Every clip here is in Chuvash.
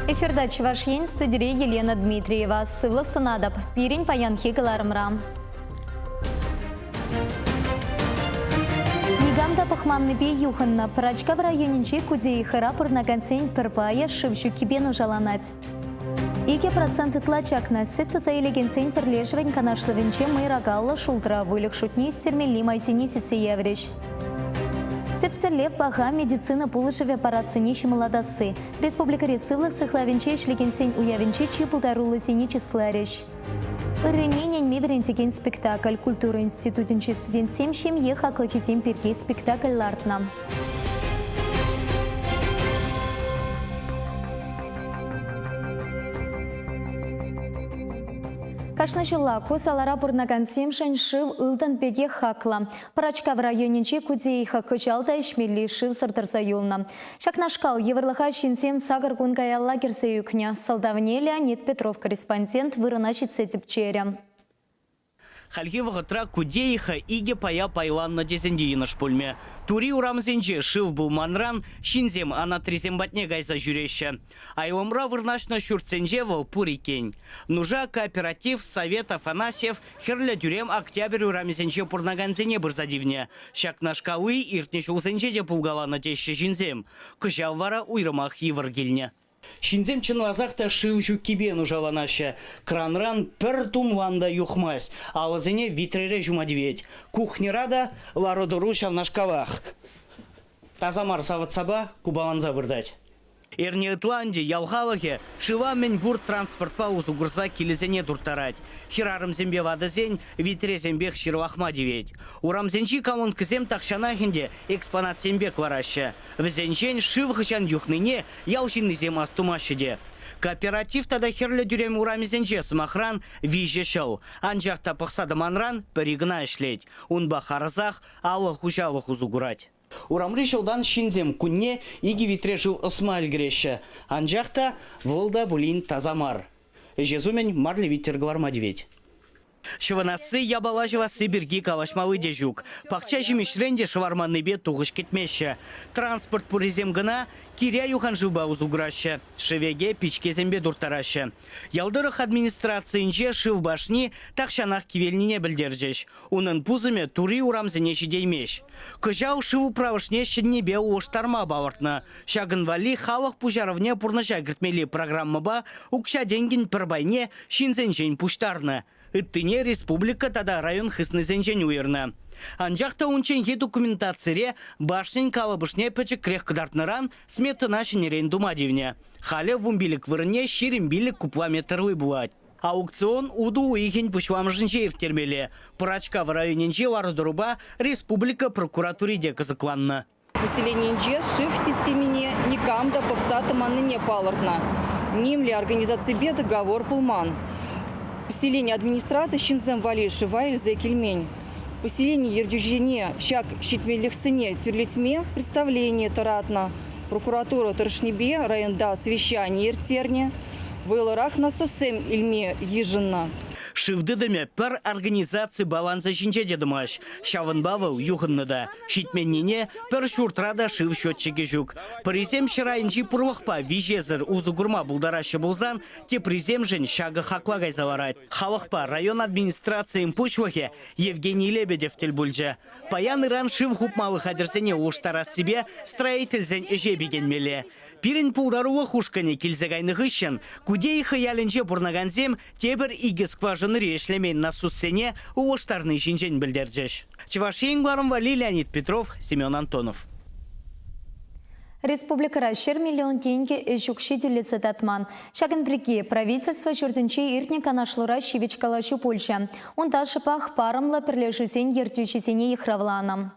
Эфирта Чӑваш Ен студире Елена Дмитриева. Сывлӑх сунатӑп. Пирӗн паянхи кӑларӑмра. Никам та пӑхманнипе юхӑннӑ Пӑрачкав районӗнчи Кудеихӑра пурӑнакансен пӗр пайӗ шыв ҫуккипе нушаланать. 2% ытла чакнӑ сӗт туса илекенсен пӗрлешӗвӗн канашлӑвӗнче мӑйракаллӑ шултра выльӑх шутне ӳстермелли майсене сӳтсе яврӗҫ. Тӗп тӗллев паха медицина пулӑшӑвӗ парассине ҫӑмӑллатасси. Республикӑри сывлӑх сыхлавӗнче ӗҫлекенсен уявӗнче чи пултаруллисене чысларӗҫ. Ыррине ӗненме вӗрентекен спектакль культура институтӗнчи студентсем ҫемье хаклӑхӗсем пирки спектакль лартнӑ. Кашни ҫулла ку салара пурӑнакансемшӗн шыв ылтӑн пекех хаклӑ. Пӑрачкав районӗнчи Кудеиха кӑҫал та ӗҫмелли шывсӑр тӑрса юлнӑ. Ҫакнашкал йывӑрлӑха ҫынсем сакӑр кун каялла кӗрсе ӳкнӗ. Сӑлтавне Леонид Петров корреспондент вырӑна ҫитсе тӗпчерӗ. Хальхи вӑхӑтра Кудеиха икӗ пая пайланнӑ тесен те йӑнӑш пулмӗ. Тури урамсенче шыв пулманран ҫынсем анатрисем патне кайса ҫӳреҫҫӗ. Айлӑмра вырнаҫнӑ ҫуртсенче вӑл пур иккен. Нуша кооператив Совет Афанасьев Хӗрлӗ тӳрем Октябрь урамӗсенче пурӑнакансене пырса тивнӗ. Ҫакнашкалли иртнӗ ҫулсенче те пулкаланӑ теҫҫӗ ҫынсем. Кӑҫал вара уйрӑмах йывӑр килнӗ. Ҫынсем чӑнласах та шыв ҫуккипе нушаланаҫҫӗ. Кранран пӗр тумлам та юхмасть. Алӑсене витрере ҫума тивет. Кухньӑра та лару-тӑру ҫавнашкалах. Таса мар савӑт-сапа купаланса выртать. Эрне ытла ӗнтӗ ял халӑхӗ шыва мӗнпур транспортпа усӑ курса килӗсене турттарать. Хӗрарӑмсемпе ватӑсен витресемпех ҫырлахма тивет. Урамсенчи колонкӑсем тахҫанах ӗнтӗ экспонатсем пек лараҫҫӗ. Вӗсенчен шыв хӑҫан юхнине ял ҫыннисем астумаҫҫӗ те. Кооператив тата Хӗрлӗ тӳрем урамӗсенче, сӑмахран, виҫӗ ҫӑл. Анчах та пӑхса тӑманран пӗри кӑна ӗҫлет. Унпа харӑсах алӑ хуҫалӑх усӑ курать. Урамри ҫӑлтан ҫынсем кунне икӗ витре шыв ӑсма ӗлкӗреҫҫӗ. Анчах та вӑл та пулин таса мар. Ӗҫес умӗн марлӗ витӗр кӑларма тивет. Ҫӑвӑнасси, япала ҫӑвасси пирки калаҫмалли те ҫук. Пахча ҫимӗҫрен те шӑварманнипе тухӑҫ кӗтмеҫҫӗ. Транспорт пуррисем кӑна Киря юханшывпа усӑ кураҫҫӗ, шӗвеке пичкесемпе турттараҫҫӗ. Ял тӑрӑх администрацийӗнче шыв башни тахҫанах кивелнине пӗлтерчӗҫ. Унӑн пусӑмӗ тури урамсене ҫитеймест. Кӑҫал шыв управӑшне ҫӗннипе улӑштарма палӑртнӑ. Ҫакӑн валли халӑх пуҫарӑвне пурнӑҫа кӗртмелли программӑпа укҫа-тенкӗн пӗр пайне ҫынсенчен пуҫтарнӑ. Ыттине республика тата район хыснисенчен уйӑрнӑ. Анчах та унчченхи документацире башнин калӑпӑшне пӗчӗкрех кӑтартнӑран сметӑна ҫӗнӗрен тума тивнӗ. Халӗ вунпилӗк вырӑнне 25 кубла метрлы пулать. Аукцион утӑ уйӑхӗн пуҫламӑшӗнче ирттермелле. Пӑрачкав районӗнчи лару-тӑрупа республика прокуратури те кӑсӑкланнӑ. Поселенинче шыв системине никам та пӑхса тӑманнине палӑртнӑ. Нимле организаципе договор пулман. Поселени администраци ҫынсем валли шыва илсе килмен. Поселени ертӳҫине ҫак ҫитменлӗхсене тӳрлетме представлени тӑратнӑ. Прокуратура тӑрӑшнипе районта совещани ирттернӗ. Вӑйлӑрах насоссем илме йышӑннӑ. Шыв тытӑмӗ пӗр организаци балансӗ ҫинче те тӑмасть. Ҫавӑнпа вӑл юхӑннӑ та. Ҫитменнине, пӗр ҫуртра та шыв счетчикӗ ҫук. Пӗрисем ҫӗр айӗнчи пурлӑхпа виҫесӗр усӑ курма пултараҫҫӗ пулсан, теприсемшӗн ҫакӑ хакла кайса ларать. Халӑхпа район администрацийӗн пуҫлӑхӗ Евгений Лебедев тӗл пулчӗ. Паян-ыран шыв хупмалли хатӗрсене улӑштарассипе строительсен ӗҫе пикенмелле. Пирӗн пултарулӑх ушкӑнӗ килсе кайнӑ хыҫҫӑн Кудеиха ялӗнче пурӑнакансем тепӗр икӗ скважинӑри ӗҫлемен насуссене улӑштарни ҫинчен пӗлтерчӗҫ. Чӑваш Ен кӑларӑм валли Леонид Петров, Семен Антонов. Республикӑра 100 миллион тенкӗ ӗҫ укҫи тӳлесе татман. Ҫакӑн пирки правительство ҫуртӗнче иртнӗ канашлура ҫивӗч калаҫу пулчӗ. Унта шӑпах парӑмлӑ пӗрлешӳсен ертӳҫисене йыхравланӑ.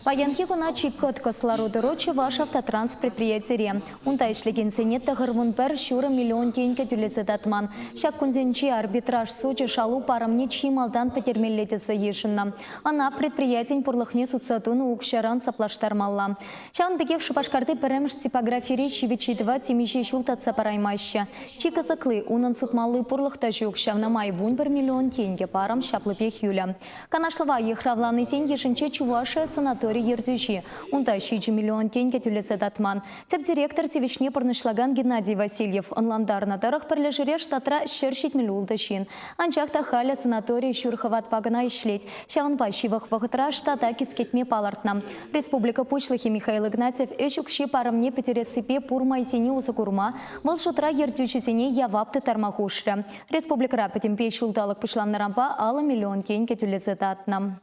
Паянхи куна чи кӑткӑс лару-тӑру Чӑваш автотранс предприятире. Унта ӗҫлекенсене 91 ҫурӑ миллион тенкӗ тӳлесе татман. Ҫак кунсенче арбитраж сучӗ шалу парӑмне чи малтан пӗтермелле тесе йышӑннӑ. Ӑна предприятин пурлӑхне сутса тунӑ укҫаран саплаштармалла. Ҫавӑн пекех Шупашкарти пӗрремӗш типографире ҫивӗч ыйтӑва темиҫе ҫул татса параймаҫҫӗ. Чи кӑсӑкли, унӑн сутмалли пурлӑх та ҫук, ҫавна май 11 миллион тенкӗ парӑм ҫаплипех юлӗ. Канашлӑва йыхравланисен йышӗнче Чувашия санатори. санатори ертӳҫи. Унта 7 миллион тенкӗ тӳлесе татман. Тӗп директор тивӗҫне пурнӑҫлакан Геннадий Васильев ӑнлантарнӑ тӑрӑх пӗрлешӳре штатра 176 ҫын. Анчах та халӗ санатори ҫур хӑватпа кӑна ӗҫлет. Ҫавӑнпа ҫывӑх вӑхӑтра штата кӗскетме палӑртнӑ. Республика Пуҫлӑхӗ Михаил Игнатьев ӗҫ укҫи парӑмне пӗтерессипе пур майсене усӑ курма, вӑл шутра ертӳҫӗсене явап тыттарма хушрӗ. Республикӑра пӗтӗмпе ҫулталӑк пуҫланнӑранпа 50 миллион тенкӗ тӳлесе татнӑ.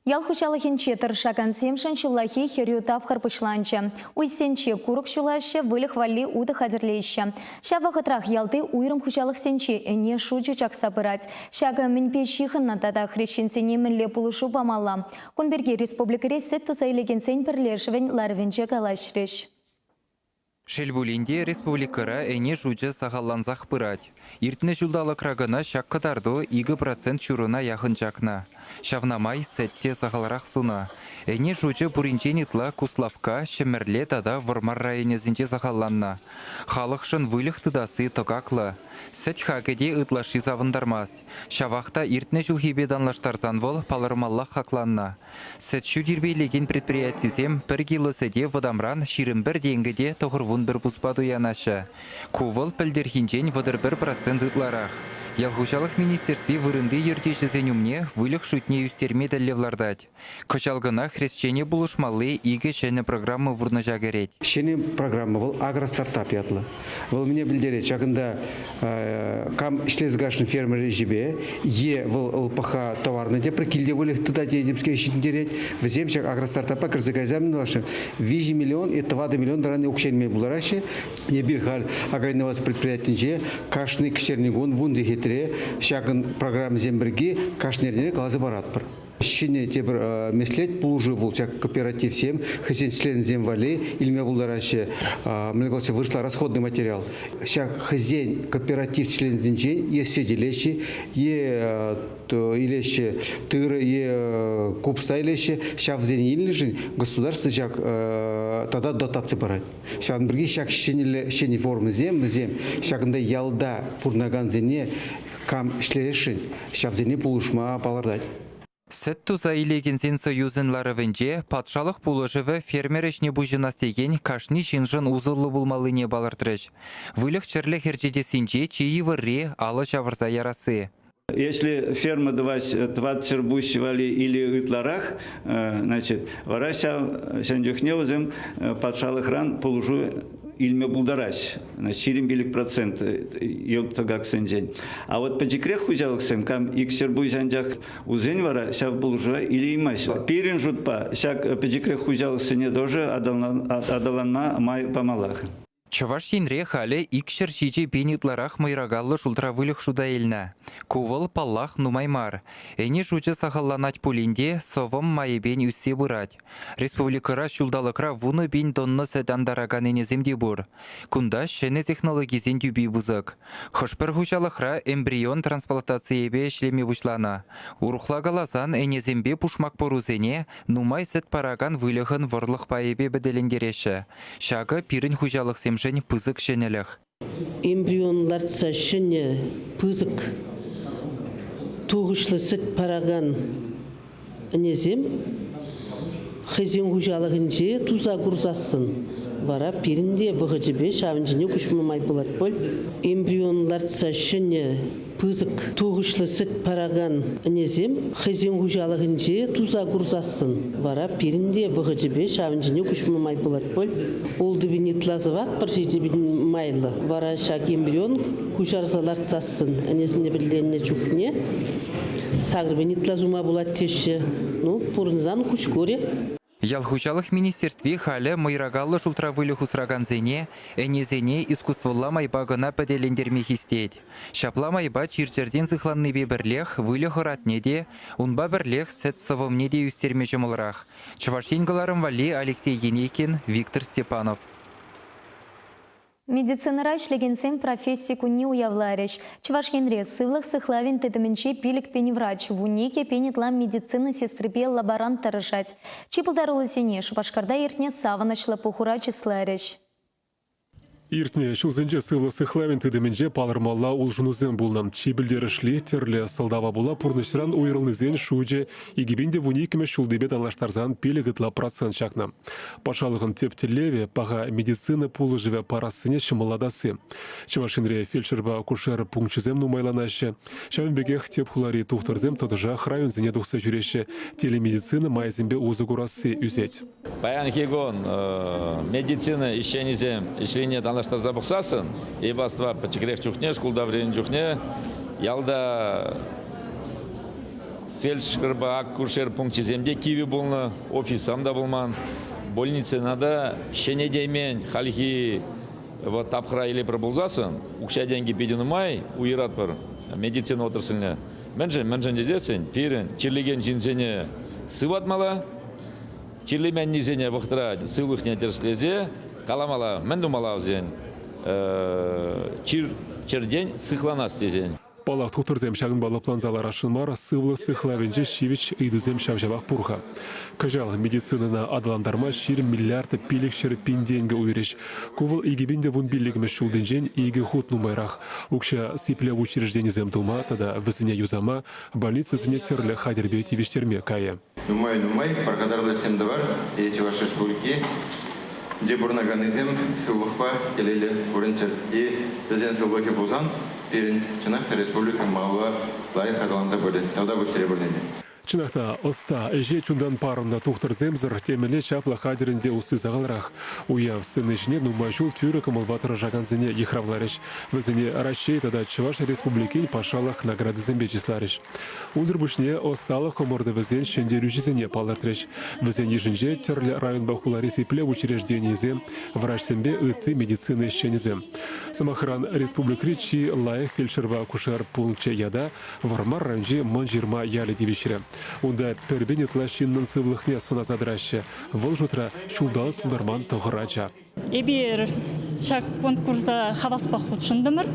Ял хуҫалӑхӗнче тӑрӑшакансемшӗн ҫуллахи хӗрӳ тапхӑр пуҫланчӗ. Уйсенче курӑк ҫулаҫҫӗ, выльӑх валли утӑ хатӗрлеҫҫӗ. Ҫав вӑхӑтрах ялти уйрӑм хуҫалӑхсенче ӗне шучӗ чакса пырать. Ҫакӑ мӗнпе ҫыхӑннӑ тата хресченсене мӗнле пулӑшу памалла? Кун пирки республикӑри сӗт туса илекенсен пӗрлешӗвӗн ларӑвӗнче калаҫрӗҫ. Шел пулин те, республикӑра ӗне шучӗ сахаллансах пырать. Иртнӗ ҫулталӑкра кӑна ҫак кӑтарту 2% ҫурӑна яхӑн чакнӑ. Ҫавна май сӗт те сахалрах сунӑ. Ӗне шучӗ пуринчен ытла Куславкка, Ҫӗмӗрле тата Вӑрмар районӗсенче сахалланнӑ. Халӑхшӑн выльӑх тытасси тӑкаклӑ. Сӗт хакӗ те ытлашши савӑнтармасть. Ҫавах та иртнӗ ҫулхипе танлаштарсан вӑл палӑрмаллах хакланнӑ. Сӗт-ҫу тирпейлекен предприятисем пӗр кило сӗте вӑтамран 21 тенкӗ те 91 пуспа туянаҫҫӗ. Ку вӑл пӗлтӗрхинчен 31% ытларах. Ял хуҫалӑх министерстви вырӑнти ертӳҫӗсен умне выльӑх шутне ӳстерме тӗллев лартать. Кӑҫал кӑна хресчене пулӑшмалли икӗ ҫӗнӗ программа пурнӑҫа кӗрет. Ҫӗнӗ программа вӑл агростартап ятлӑ. Вӑл мӗне пӗлтерет? Ҫакӑнта кам ӗҫлесе кашни фермер ӗҫӗпе е вӑл ЛПХ товарне те пӗр килте выльӑх тытать этемскер ҫитӗнтерет. Вӗсем ҫак агростартапа кӗрсе кайсан мӗн 3 миллион е 4 миллион таран укҫа илме пултараҫҫӗ. Эпир халь агроинноваци предприятинче кашни кӗҫнерникун вун сехетре ҫакӑн программисем пирки кашни эрнере каласа паратпӑр. Ҫӗнӗ тепӗр меслет пулӑшу вӑл ҫак кооперативсем хӑйсен членӗсем валли илме пултараҫҫӗ. Мӗнле калаҫҫӗ, вырӑсла расходный материал. Ҫак хӑйсен кооператив членӗсенчен е сӗт илеҫҫӗ, е илеҫҫӗ тырӑ, е купӑста илеҫҫӗ. Ҫавсене илнӗшӗн государство ҫак тата дотаци парать. Ҫавӑн пирки ҫак ҫӗнӗлле ҫӗнӗ формӑсем вӗсем ҫакӑнта ялта пурӑнакансене кам ӗҫлесшӗн, ҫавсене пулӑшма палӑртать. Сӗт туса илекенсен союзӗн ларӑвӗнче патшалӑх пулӑшӑвӗ фермер ӗҫне пуҫӑнас текен кашни ҫыншӑн усӑллӑ пулмаллине палӑртрӗҫ. Выльӑх-чӗрлӗх ӗрчетессинче чи йывӑрри алӑ ҫавӑрса ярасси. Если ферма тӑвать тӑватҫӗр пуҫ валли или ытларах, значит, вара ҫав ҫын чухне вӗсем патшалӑхран пулӑшу илме пултараҫ. 25% йӑлт тӑкаксенчен. А вот пӗчӗкрех хуҫалӑхсем, кам икҫӗр пуҫ анчах усен вара ҫав пулӑшӑва илеймасть. Пирӗн шутпа ҫак пӗчӗкрех хуҫалӑхсене тоже аталанма май памаллах. Чӑваш Енре халӗ 207 пин ытларах мӑйракаллӑ шултра выльӑх шута илнӗ. Ку вӑл, паллах, нумай мар. Ӗне шучӗ сахалланать пулин те сӑвӑм майӗпен ӳссе пырать. Республикӑра ҫулталӑкра 10 000 тонна сӗт антаракан ӗнесем те пур. Кунта ҫӗнӗ технологисен тӳпи пысӑк. Хӑш-пӗр хуҫалӑхра эмбрион трансплантацийӗпе ӗҫлеме пуҫланӑ. Урӑхла каласан, ӗнесемпе пушмак пӑрусене нумай сӗт паракан выльӑхӑн вӑрлӑх пайӗпе пӗтӗлентереҫҫӗ. Ҫакӑ пирӗн хуҫалӑхсемшӗн пысӑк ҫӗнӗлӗх. Эмбрион лартса ҫӗнӗ пысӑк тухӑҫлӑ сӗт паракан ӗнесем хӑйсен хуҫалӑхӗнче туса курсассӑн вара пирӗн те вӑхӑчӗпе ҫавӑн ҫине куҫма май пулать пуль. Эмбрион лартса ҫӗнӗ пысӑк тухӑҫлӑ сӗт паракан ӗнесем хӑйсен хуҫалӑхӗнче туса курсассӑн вара пирӗн те вӑхӑчӗпе ҫавӑн ҫине куҫма май пулать пуль. Ултӑ пин ытла сӑватпӑр, 7 пин майлӑ. Вара ҫак эмбрион куҫарса лартсассӑн ӗнесене пӗрленнӗ чухне 8 пин ытла сума пулать теҫҫӗ. Ну, пурӑнсан куҫ курӗ. Ял хуҫалӑх министерстви халӗ мӑйракаллӑ шултра выльӑх усракансене ӗнесене искусствӑлла майпа кӑна пӗтӗлентерме хистет. Ҫапла майпа чир-чӗртен сыхланнипе пӗрлех выльӑх ӑратне те, унпа пӗрлех сӗт сӑвӑмне те ӳстерме ҫӑмӑлрах. Чӑваш Ен кӑларӑм валли Алексей Енейкин, Виктор Степанов. Медицинӑра ӗҫлекенсем професси кунне уявларӗҫ. Чӑваш Енре сывлӑх сыхлавӗн тытӑмӗнче 5 пин врач, 12 пин ытла медицина сестрипе лаборант тӑрӑшать. Чи пултаруллисене Шупашкарта иртнӗ савӑнӑҫлӑ пухура чысларӗҫ. Иртнӗ ҫулсенче сывлӑх сыхлавӗн тытӑмӗнче палӑрмалла улшӑнусем пулнӑ. Чи пӗлтерӗшли тӗрлӗ сӑлтава пула пурнӑҫран уйрӑлнисен шучӗ 2012-мӗш ҫултипе танлаштарсан 5 ытла процент чакнӑ. Патшалӑхӑн тӗп тӗллевӗ – паха медицина пулӑшӑвӗ парассине ҫӑмӑллатасси. Чӑваш Енре фельдшерпа акушер пункчӗсем нумайланаҫҫӗ. Ҫавӑн пекех тӗп хулари тухтӑрсем тӑтӑшах районсене тухса ҫӳреҫҫӗ, телемедицина майӗсемпе усӑ курасси ӳсет. Паянхи кун медицина ӗҫченӗсем ӗҫлине танлаштарса пӑхсассӑн, эп астӑва пӗчӗкрех чухне, шкулта вӗреннӗ чухне ялта фельдшерпа акушер пункчӗсем те кивӗ пулнӑ, офиссам та пулман. Больницӑна та ҫӗнетеймен хальхи вот тапхӑра илепӗр пулсассӑн, укҫа-тенкӗ питӗ нумай уйӑратпӑр медицина отрасльне. Мӗншӗн? Мӗншӗн тесессӗн пирӗн чирлекен ҫынсене сыватмалла, Чирлеменнисене вӑхӑтра сывлӑхне тӗрӗслесе каламалла, мӗн тумалла вӗсен чир-чӗртен сыхланас тесен. Паллах, тухтӑрсем ҫакӑнпа лӑпланса ларасшӑн мар, сывлӑх сыхлавӗнче ҫивӗч ыйтусем ҫав-ҫавах пур-ха. Кӑҫал медицинӑна аталантарма 20 миллиард 500 пин тенкӗ уйӑрӗҫ. Ку вӑл 2015-мӗш ҫултинчен икӗ хут нумайрах. Укҫа сиплев учрежденисем тума тата вӗсене юсама, больницӑсене тӗрлӗ хатӗрпе тивӗҫтерме кайӗ. Нумай-нумай пархатарлӑ ӗҫсем тӑвар, тет Чӑваш Республики, те пурӑнаканнисем сывлӑхпа телейлӗ пурӑнччӑр. И вӗсен сывлӑхӗ пулсан пирӗн чӑнах та республика малалла лайӑх аталанса пырӗ. Тавтапуҫ сире пурне те. Чӑнах та, ӑста, ӗҫе чунтан парӑннӑ тухтӑрсемсӗр темӗнле чаплӑ хатӗрӗн те усси сахалрах. Уяв сцени ҫине нумай ҫул тӳрӗ кӑмӑлпа тӑрӑшакансене йыхравларӗҫ. Вӗсене Раҫҫей тата Чӑваш Республикин патшалӑх наградисемпе чысларӗҫ. Унсӑр пуҫне ӑсталӑх ӑмӑртӑвӗсен ҫӗнтерӳҫисене палӑртрӗҫ. Вӗсен йышӗнче тӗрлӗ районпа хулари сиплев учрежденийӗсем, врачсемпе ытти медицина ӗҫченӗсем. Сӑмахран, республикӑри чи лайӑх фельдшерпа акушер пункчӗ ята Вӑрмар районӗнчи Мӑнҫырма ялӗ тивӗҫрӗ. Унта пӗр пин ытла ҫыннӑн сывлӑхне сӑнаса тӑраҫҫӗ. Вӑл шутра ҫулталӑк тултарман тӑхӑр ача. Эпир ҫак конкурса хаваспах хутшӑнтӑмӑр.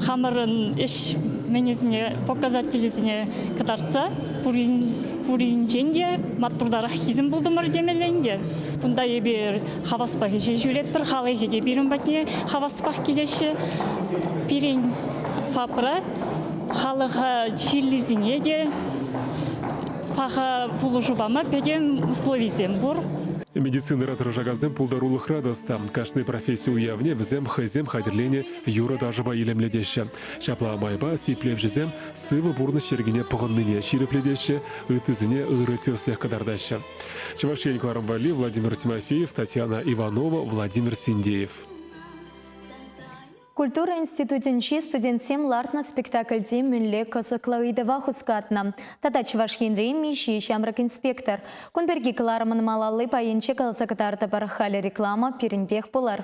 Хамӑрӑн ӗҫ мӗнӗсене, показателӗсене кӑтартса пуринчен те маттуртараххисем пултӑмӑр темелле ӗнтӗ. Кунта эпир хаваспах ӗҫе ҫӳретпӗр, халӑхӗ те пирӗн патне хаваспах килеҫҫӗ. Пирӗн ФАПра халӑха чирлисене те паха пулӑшу пама пӗтӗм условисем пур. Медицинӑра тӑрӑшакансем пултарулӑхра та ӑста. Кашни професси уявне вӗсем хӑйсем хатӗрленӗ юрӑ-ташӑпа илемлетеҫҫӗ. Ҫапла майпа сиплевҫӗсем сывӑ пурнӑҫ йӗркине пӑхӑннине ҫирӗплетеҫҫӗ, ыттисене ырӑ тӗслӗх кӑтартаҫҫӗ. Чӑваш Ен кӑларӑм валли Владимир Тимофеев, Татьяна Иванова, Владимир Синдеев. Культура институтӗнчи студентсем лартнӑ спектакльте мӗнле кӑсӑклӑ ыйтӑва хускатнӑ тата Чӑваш Енре миҫе ҫамрӑк инспектор? Кун пирки кӑларӑмӑн малалли пайӗнче каласа кӑтартӑпӑр. Халӗ реклама пирӗнпех пулар.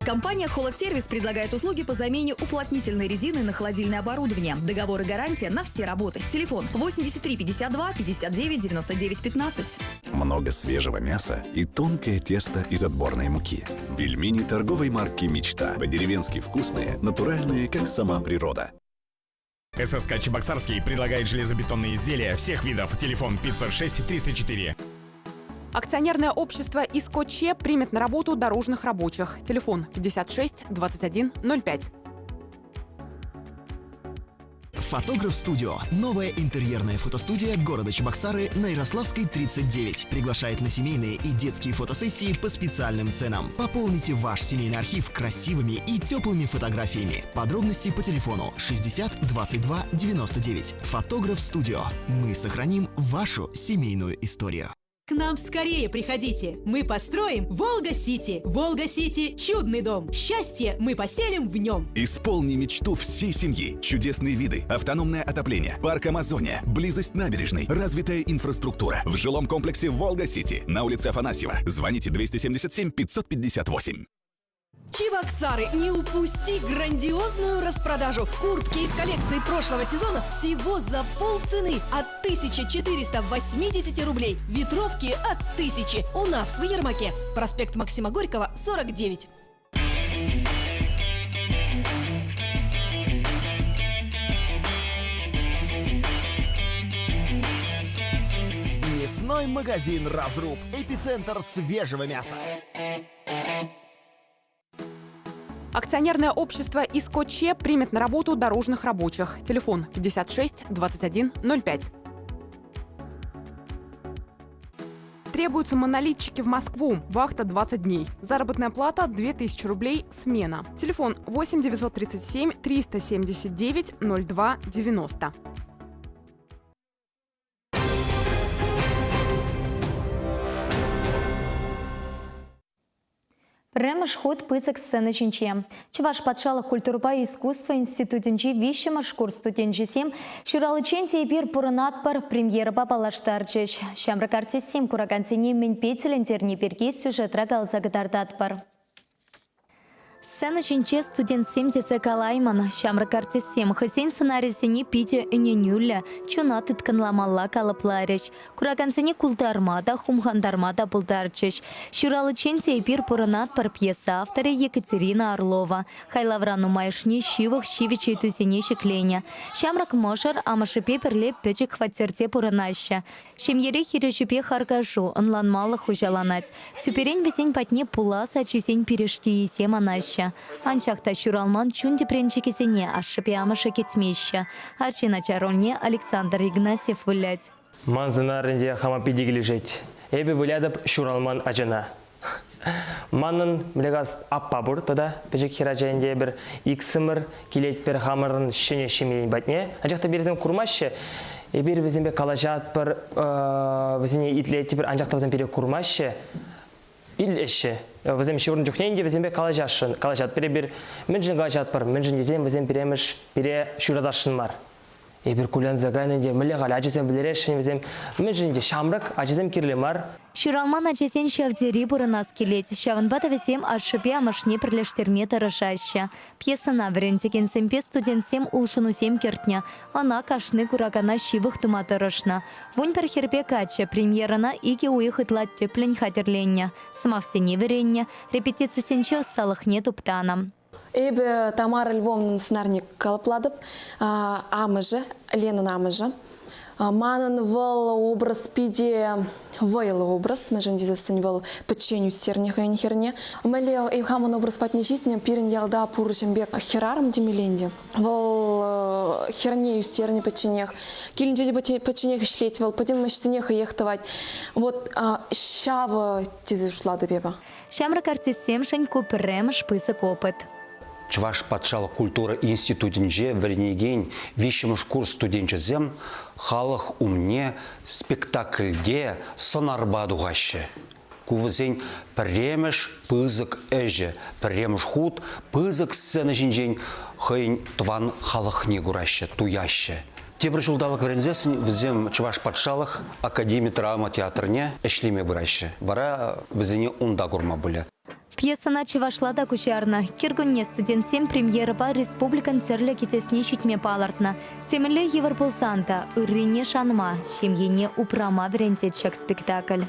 Компания «Холодсервис» предлагает услуги по замене уплотнительной резины на холодильное оборудование. Договор и гарантия на все работы. Телефон 83 52 59 99 15. Много свежего мяса и тонкое тесто из отборной муки. Пельмени торговой марки «Мечта». По-деревенски вкусные, натуральные, как сама природа. ССК «Чебоксарский» предлагает железобетонные изделия всех видов. Телефон 506 304. Акционерное общество «Искоче» примет на работу дорожных рабочих. Телефон 56 21 05. Фотограф Студио. Новая интерьерная фотостудия города Чебоксары на Ярославской 39. Приглашает на семейные и детские фотосессии по специальным ценам. Пополните ваш семейный архив красивыми и теплыми фотографиями. Подробности по телефону 60 22 99. Фотограф Студио. Мы сохраним вашу семейную историю. К нам скорее приходите. Мы построим Волга-Сити. Волга-Сити – чудный дом. Счастье мы поселим в нем. Исполни мечту всей семьи. Чудесные виды, автономное отопление, парк Амазония, близость набережной, развитая инфраструктура. В жилом комплексе «Волга-Сити» на улице Афанасьева. Звоните 277 558. Чебоксары, не упусти грандиозную распродажу. Куртки из коллекции прошлого сезона всего за полцены от 1480 рублей. Ветровки от 1000. У нас в Ермаке. Проспект Максима Горького, 49. Не Мясной магазин «Разруб». Эпицентр свежего мяса. Акционерное общество «Искоче» примет на работу дорожных рабочих. Телефон 56 21 05. Требуются монолитчики в Москву. Вахта 20 дней. Заработная плата 2000 рублей. Смена. Телефон 8 937 379 02 90. Пӗрремӗш хут пысӑк сцена ҫинче. Чӑваш патшалӑх культурӑпа искусство институтӗнчи виҫҫӗмӗш курс студенчӗсем ҫураличчен те эпир пурӑнатпӑр премьерӑпа паллаштарчӗҫ. Ҫамрӑк артистсем куракансене мӗнпе тӗлӗнтерни пирки сюжетра каласа кӑтартатпӑр. Сцена ҫинче студентсем тесе калаймӑн. Ҫамрӑк артистсем хӑйсен сӑнарӗсене питӗ ӗненӳллӗ, чуна тыткӑнламалла калӑпларӗҫ. Куракансене култарма та, хумхантарма та пултарчӗҫ. Ҫураличчен те эпир пурӑнатпӑр пьеса авторӗ Екатерина Орлова. Хайлавра нумайӑшне ҫывӑх ҫивӗч ыйтусене ҫӗкленӗ. Ҫамрӑк мӑшӑр амӑшӗпе пӗрле пӗчӗк хваттерте пурӑнаҫҫӗ. Ҫемьере хирӗҫӳпе харкашу, ӑнланмалӑх хуҫаланать. Тӳперен вӗсен патне пулас ачисен пирӗштийӗсем анаҫҫӗ. Анчах та ҫуралман чун тӗпренчӗкӗсене ашшӗпе амӑшӗ кӗтмеҫҫӗ. Арҫын ача рольне Александр Игнатьев вылять. Ман сӑнар ӗнтӗ хама питӗ килӗшет. Эпӗ вылятӑп ҫуралман ачана. Манӑн млекас аппа пур тата пӗчӗк хӗрача ӗнтӗ эпир иксӗмӗр килетпӗр хамӑрӑн ҫӗнӗ ҫемьен патне. Анчах та пирсем курмаҫҫӗ. Эпир вӗсемпе калаҫатпӑр, вӗсене итлетпӗр, анчах та вӗсем пире курмаҫҫӗ. Илеҫҫӗ. Вӗсем ҫывӑрнӑ чухне ӗнтӗ вӗсемпе калаҫасшӑн. Калаҫатпӑр эпир. Мӗншӗн калаҫатпӑр? Мӗншӗн тесен вӗсем пиремӗш пире ҫуратасшӑн мар. Эпир кулянса кайнӑ ӗнтӗ, мӗнле халь ачасем вӗлересшӗн вӗсем. Мӗншӗн ӗнтӗ ҫамрӑк ачасем кирлӗ мар. Ҫуралман ачасен ҫав тери пурӑнас килет. Ҫавӑнпа та вӗсем ашшӗпе амӑшне пӗрлештерме тӑрӑшаҫҫӗ. Пьесӑна вӗрентекенсемпе студентсем улшӑнусем кӗртнӗ. Ӑна кашни куракана ҫывӑх тума тӑрӑшнӑ. 11 хӗрпе каччӑ премьерӑна икӗ уйӑх ытла тӗплӗн хатӗрленнӗ, сӑмахсене вӗреннӗ, репетицисенче ӑсталӑхне туптанӑ. Эпӗ Тамара Львовнӑн сӑнарне калӑплатӑп. Амӑшӗ, Ленӑн амӑшӗ. Манӑн вӑл образ питӗ вӑйлӑ образ, мӗншӗн тесессӗн вӑл пӗччен ӳстернӗ хӑйӗн хӗрне. Мӗнле хамӑн образ патне ҫитнӗ, пирӗн ялта пур ҫын пек хӗрарӑм темелле ӗнтӗ. Вӑл хӗрне ӳстернӗ пӗчченех. Килӗнче те пӗчченех ӗҫлет вӑл, пӗтӗм ӗҫсене хӑех тӑвать. Вот ҫавӑ тесе шутлатӑп эпӗ. Ҫамрӑк артистсемшӗн ку пӗрремӗш пысӑк опыт. Чӑваш патшалӑх культура институтӗнче вӗренекен виҫҫӗмӗш курс студенчӗсем халӑх умне спектакльте сӑнарпа тухаҫҫӗ. Ку вӗсен пӗрремӗш пысӑк ӗҫӗ, пӗрремӗш хут пысӑк сцена ҫинчен хӑйӗн тӑван халӑхне кураҫҫӗ, туяҫҫӗ. Тепӗр ҫулталӑк вӗренсессӗн вӗсем Чӑваш патшалӑх академи драма театрне ӗҫлеме пыраҫҫӗ. Вара вӗсене унта курма пулӗ. Пьесӑна чӑвашла та куҫарнӑ. Кӗркунне студентсем премьерӑпа республикӑн тӗрлӗ кӗтесне ҫитме палӑртнӑ. Темӗнле йывӑр пулсан та ыррине шанма, ҫемьене упрама вӗрентет ҫак спектакль.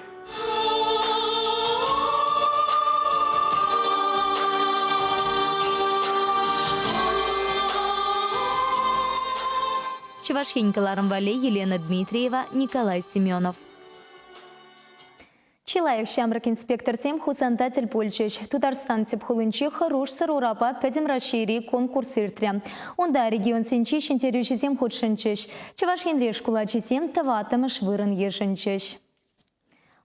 Чӑваш Ен кӑларӑм валли Елена Дмитриева, Николай Семенов. Чи лайӑх ҫамрӑк инспекторсем Хусанта тӗл пулчӗҫ. Тутарстан тӗп хулинче хӑрушсӑр урапа Пӗтӗм Раҫҫейри конкурс иртрӗ. Унта регионсенчи ҫӗнтерӳҫӗсем хутшӑнчӗҫ. Чӑваш Енри шкул ачисем тӑваттӑмӗш вырӑн йышӑнчӗҫ.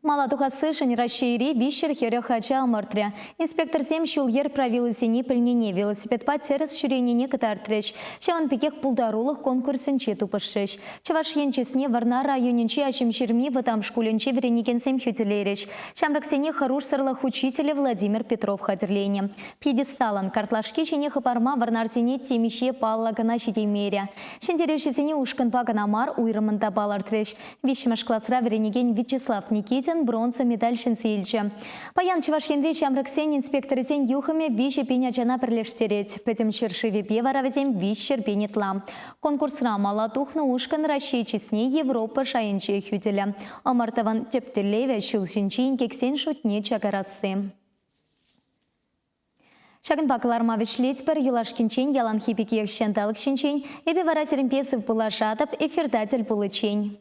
Мала тухассишӗн Раҫҫейри 340 ача ӑмӑртрӗ. Инспекторсем ҫул-йӗр правилисене пӗлнине, велосипедпа тӗрӗс ҫӳренине кӑтартрӗҫ. Ҫавӑн пекех пултарулӑх конкурсӗнче тупӑшрӗҫ. Чӑваш Ен чысне Вӑрнар районӗнчи Аҫӑмҫырми вӑтам шкулӗнче вӗренекенсем хӳтӗлерӗҫ. Ҫамрӑксене хӑрушсӑрлӑх учителӗ Владимир Петров хатӗрленӗ. Пьедесталӑн картлашки ҫине хӑпарма вӑрнарсене темиҫе паллӑ кӑна ҫитеймерӗ. Ҫӗнтерӳҫӗсене ушкӑнпа кӑна мар, уйрӑммӑн та палӑртрӗҫ. Виҫҫӗмӗш класра вӗренекен Вячеслав Никитин бронза медаль ҫӗнсе илчӗ. Паян Чӑваш Енри ҫамрӑксен инспекторӗсен юхӑмӗ 3000 ачана пӗрлештерет. Пӗтӗм ҫӗршывӗпе вара вӗсем 300 000 ытла. Конкурсра мала тухнӑ ушкӑн Раҫҫей чысне Европа шайӗнче хӳтӗлӗ. Ӑмӑртӑвӑн тӗп тӗллевӗ ҫул ҫинчи инкексен шутне чакарасси. Ҫакӑнпа кӑларма вӗҫлетпӗр. Юлашкинчен яланхи пекех ҫанталӑк ҫинчен. Эпӗ вара сирӗнпе сывпуллашатӑп. Эфирта тӗл пуличчен.